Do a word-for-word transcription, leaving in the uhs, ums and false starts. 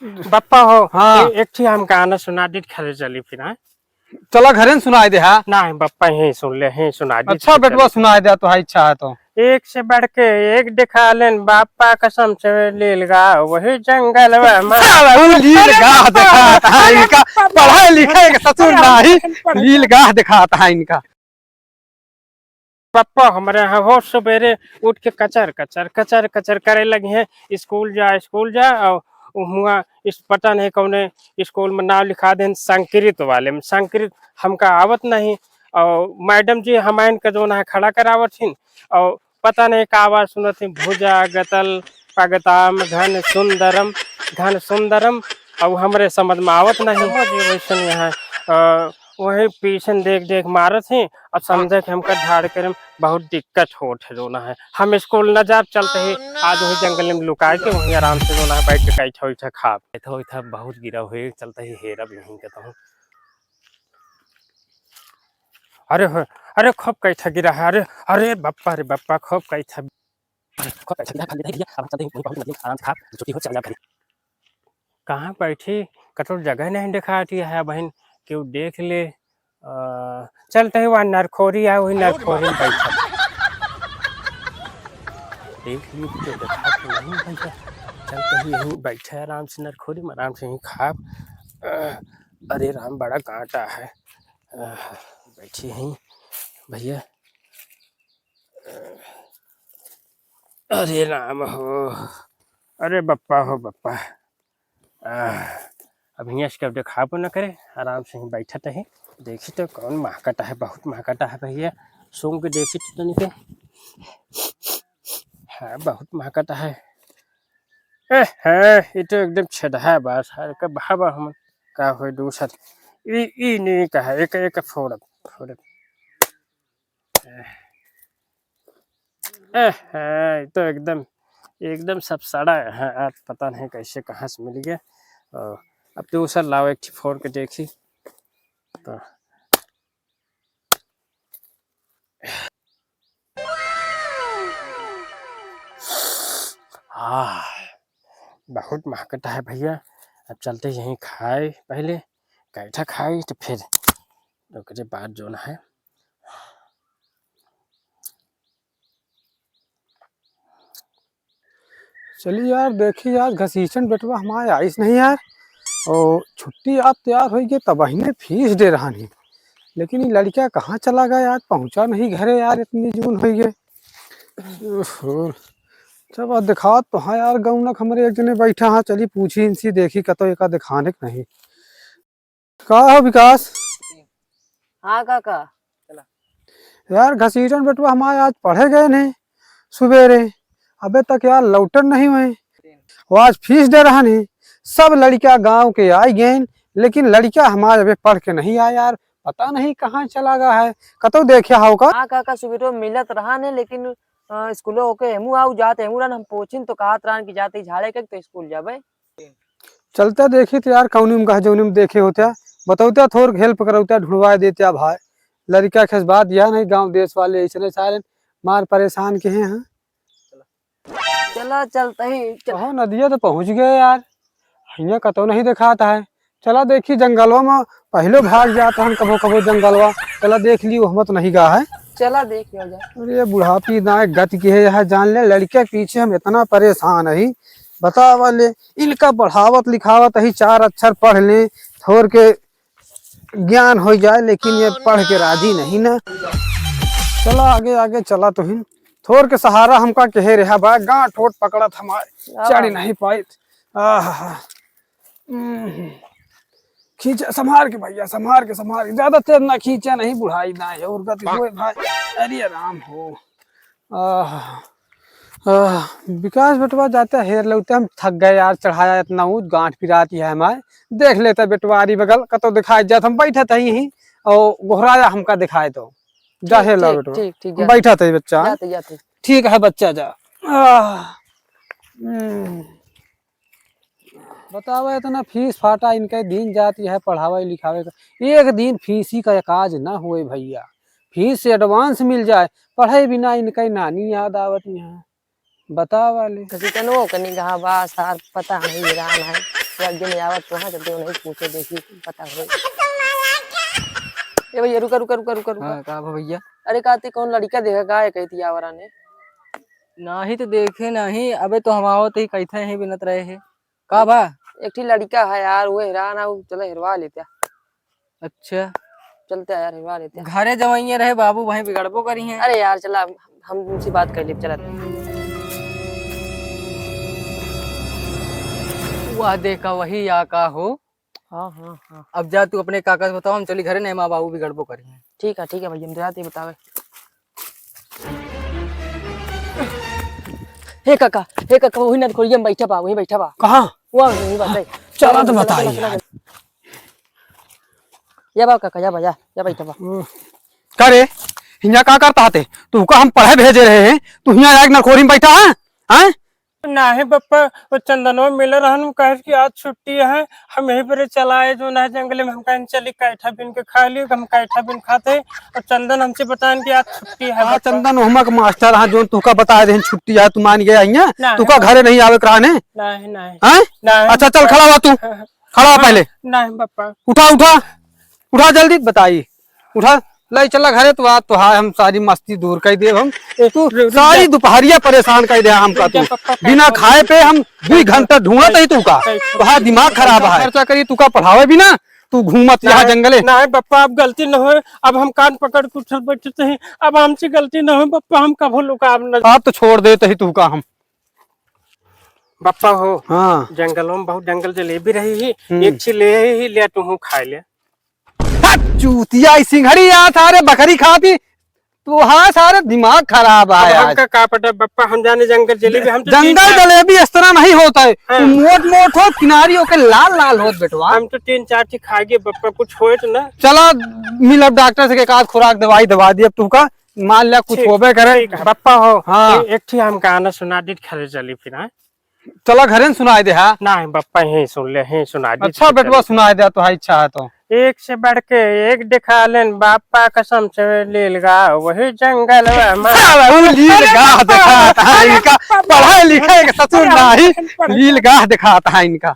बप्पा हो, हाँ। ए-, एक ठे हम गाना सुना दी, घरे चली फिर, हाँ? चला घरे न सुनाई दे, हाँ? नहीं, बप्पा यहीं सुन ले, यहीं सुना दी, अच्छा, फिर बेटवा चली। सुनाई दे, तो हाँ, इच्छा है तो। एक से बढ़ के एक दिखा लेन, बापा कसम से लीलगा, वही जंगलवा में। साला, वो लीलगा अरे बापा, दिखाता है अरे इनका, बापा, पढ़ाई लिखाई का ससुर अरे नहीं, पढ़ाई लीलगा दिखाता है इनका। पप्पा हमरे यहाँ हो सुबेरे उठ के कचर, कचर, कचर, कचर करे लगी हैं, "स्कूल जा, स्कूल जा।" और हुआ इस पता नहीं कौने स्कूल में नाम लिखा देन संस्कृत वाले में। संस्कृत हमका आवत नहीं। और मैडम जी हमारे इनका जो ना खड़ा करावत हिन और पता नहीं का आवाज सुनत ही, भुजा गतल पगताम घन सुंदरम, घन सुंदरम। अब हमरे समझ में आवत नहीं। समझ गए वैसन यहाँ, अ, वही पीछे देख देख मारत ही। अब समझे कि हमका झाड़ करे में बहुत दिक्कत होत है, जो ना है हम स्कूल न जाब, चलते ही आज वही जंगल में लुका के वहीं आराम से जो ना है बैठ के कैठा वैठा खाब। कैठा वैठा बहुत गिरा हुए, चलते ही हेरब यहीं के तो। अरे हो, अरे खूब कैठा गिरा है, अरे, अरे बप्पा रे बप्पा, खूब कैठा। अरे, खूब कैठा गिरा है, भाग ले भैया, अब चलते हैं, वहीं बहुत नदी आराम से खा, छुट्टी हो, चल जा घरे। कहाँ बैठी, कतौ जगह नहीं दिखाती है बहिन, केहू देख ले। अ, चलते ही वहाँ नरखोरी है, वही नरखोरी में बैठा। देख ली तो देखा तो नहीं भैया, चलते ही यहीं बैठे आराम से नरखोरी में, आराम से यहीं खाब। अ, अरे राम, बड़ा कांटा है। अ, बैठी हैं भैया। अरे राम हो, अरे बप्पा हो बप्पा। आह, अब हियाँ से कब देखाबो न करे, आराम से ही बैठत है। देखी तो कौन महकत है, बहुत महकत है भैया। सूंघ के देखी तो तनिके। हाँ, बहुत महकत है। ए, हाँ, ये तो एकदम छेदहा बा, सारे का भावा हम का होई दूसर। ई, ई नहीं कहा, एक, एक फोड़ब, फोड़ब। ए, हाँ, ये तो एकदम, एकदम सब सड़ा है। हाँ, आज पता नहीं कैसे, कहाँ से मिल गया। और अब दूसर लाओ, एक ठे फोड़ के देखी। तो आह, बहुत महकता है भैया। अब चलते यहीं खाए पहले, कैठा खाई तो फिर ओकरे बाद जोन है। चली यार, देखी यार, घसीटन बेटवा हमारे आइस नहीं यार, और छुट्टी आज तैयार होई गई, तब अहिने फीस दे रहन ही, लेकिन ये लड़का कहाँ चला गया यार, पहुँचा नहीं घरे यार, इतनी जून होई गई। ओहो, जब आज दिखात तो हाँ यार, गौनक हमरे एक जने बैठा हाँ, चली पूछी इनसे, देखी कतो एका दिखाने के नहीं। का हो विकास? हाँ काका। यार घसीटन बेटवा हमारे आज पढ़े गए नहीं सुबेरे, अबे तक यार लौटन नहीं हुए। वो आज फीस दे रहा नहीं, सब लड़का गांव के आई गए, लेकिन लड़का हमारे अबे पढ़ के नहीं आया यार, पता नहीं कहाँ चला गया है। कतौ देखा हो का? हाँ काका, सुबेरे मिलत रहा नहीं, लेकिन अ, स्कूलो होके हेमू आऊ जात हेमू रहन, हम पूछिन तो कहत रहन कि जाते झाड़े के तो स्कूल जाबे। चलता देखी तो यार, कौनी में कहा जौनी में देखे होत्या, बतौत्या, थोर हेल्प करौत्या, ढूंढवाए देत्या भाई। लड़का खेस बात यह नहीं, गांव देश वाले ऐसने सारे मार परेशान के हैं, हाँ। चला, चलता ही, चल। कहो, नदिया तो पहुँच गए यार, हियाँ कतौ नहीं देखात है। चला देखी जंगलवा में, पहले भाग जात हन कबो कबो जंगलवा, चला देख ली, वो हमत नहीं गा है। चला देख लिया जाए। अरे बुढ़ापी ना गति के है, यह जान ले, लड़के के पीछे हम इतना परेशान है, बतावा ले, इनका पढ़ावत लिखावत ही, चार अक्षर पढ़ ले, थोर के ज्ञान हो जाए, लेकिन ये पढ़ के राजी नहीं ना। चला आगे आगे चला तुहिन, थोर के सहारा हमका केहे रहा बा, गांठ ओठ पकड़त हमारे, चढ़ नहीं पाइत। आह, हम्म। खींचा, संभार के भैया, संभार के, संभार के। ज्यादा तेज ना खींचा, नहीं बुढ़ाई ना है, और गति होए भाई। अरे राम हो। आह, आह, विकास बेटवा जाते हेर लेते, हम थक गए यार, चढ़ाया इतना ऊंच, गांठ पिराती है हमारे। देख लेते बेटवा, आरी बगल कतो दिखाई जात, हम बैठे थे यहीं, और गोहराया हमका दिखाए तो। जा ठीक, हेर ला ठीक, बेटवा। ठीक, ठीक, हम जा। बैठा थे बच्चा। जाते, जाते। ठीक है बच्चा, जा। आह, हम्म। बतावा, इतना फीस फाटा इनके दिन जाती है पढ़ावे लिखावे का, एक दिन फीस ही का काज ना होए भैया, फीस से एडवांस मिल जाए, पढ़े बिना इनके नानी याद आवत यहाँ। बतावा ले। कसी कनो कनी कहा बा सार, पता नहीं हैरान है। क्या आगे में आवत तो है, जल्दी उन्हें पूछे, देखी, पता होई। ए भैया, रुका, रुका, रुका, रुका, रुका। हाँ, का भा भैया? अरे, का ती कौन लड़िका देखा, का है, कही थी आवरा ने? नाही तो देखे नाही, अबे तो हम आवत ही, कैथे ही बिनत रहे हैं। का भा? एक ठी लड़िका है यार, वो हेरान है, वो चला हेरवा लेते हैं। अच्छा। चलते हैं यार, हेरवा लेते हैं। घरे जवइये रहे बाबू, वहीं बिगड़बो करी हैं। अरे यार, चला, हम उनसे बात कर ले, चला। वाह, देखा वही या का हो। हाँ, हाँ, हाँ। अब जा तू अपने काका से बताओ, हम चली घरे, नहीं माँ बाबू बिगड़बो करी हैं। ठीक है, ठीक है भैया, हम जाते बतावे। हे काका, हे काका, वही नरखोरिया में बैठा बा, वही बैठा बा। कहाँ? वहाँ, वही बा, चला तो चला, बताई चला, यार। चला। या बा काका, या बा, या, या बैठा बा। का रे, हियाँ का करत हते? तू का हम पढ़े भेजे रहे हैं, तू हियाँ आके नरखोरी में बैठा है? हैं? नाही बप्पा, वो चंदनवा मिले रहन, कहे कि आज छुट्टी है, हम यहीं पर चला आए, जो ना जंगले में हम कहें चली कैठा बिन के खा ली, हम कैठा बिन खाते, और चंदन हमसे बताएन कि आज छुट्टी है हाँ, बप्पा। चंदन ओहमा के मास्टर हाँ, जोन तुका बताए देहन छुट्टी है, तू मान गया हियाँ, नाही। तुका घरे नहीं आवे के रहने? नाही, नाही। हैं? नाही। अच्छा, चल, खड़ा हुआ तू। हाँ, हाँ। खड़ा हुआ पहले। नाही बप्पा। उठा, उठा। उठा जल्दी, बताई। उठा, लाई चला घरे, तो आज तो हाय हम सारी मस्ती दूर कर देब हम। ए, तू रुक, रुक सारी जा। दोपहरिया परेशान कर दे हमका रुक जा, तू। पप्पा, बिना पप्पा, खाए पे हम दुई घंटा ढूंढत ही तू का। तोहार दिमाग खराब है। खर्चा करी तू का पढ़ावे बिना, तू घूमत यहाँ नहीं, जंगले। नहीं पप्पा, अब गलती न होए, अब हम कान पकड़ के उठल बैठत ही, अब हमसे गलती न होए पप्पा, हम कभो लुकाब न। अब तो छोड़ देत ही तू का हम। पप्पा हो, हाँ। जंगलों में बहुत जंगल जलेबी रही ही, हम्म। एक ठी ले ही ले, तू खाए ले। हट, चूतिया, ई सिंघड़ी आ, सारे बकरी खाती। तू हाँ, सारे दिमाग खराब है अब आज। हमका का पता बप्पा, हम जाने जंगल जलेबी, हम तो जंगल तीन चार जलेबी इस तरह नहीं होता है। हाँ। तू मोट मोट हो, किनारी होके लाल लाल होत बेटवा। हम तो तीन चार ठी खा गए बप्पा, कुछ होए तो ना। चला, मिल अब डॉक्टर से, एक आध खुराक दवाई दवा दी अब तू का, मान लिया कुछ ठीक, होबे करे। ठीक है। बप्पा हो, हाँ। ए-, एक ठी हम गाना सुना दी, घरे चली फिर, हाँ? चला घरे न सुनाई दे, हाँ। नहीं बप्पा, यहीं सुन ले, यहीं सुनाई दे, अच्छा चली बेटवा, चली। सुनाई दे, तो है इच्छा है तो। एक से बढ़ के एक दिखा लेन, बापा कसम से लीलगा, वही जंगल में मार। साला, वो लीलगा अरे बप्पा, दिखाता है अरे इनका, बप्पा, पढ़ाई लिखाई का ससुर अरे नहीं, बप्पा, लीलगा दिखाता है इनका।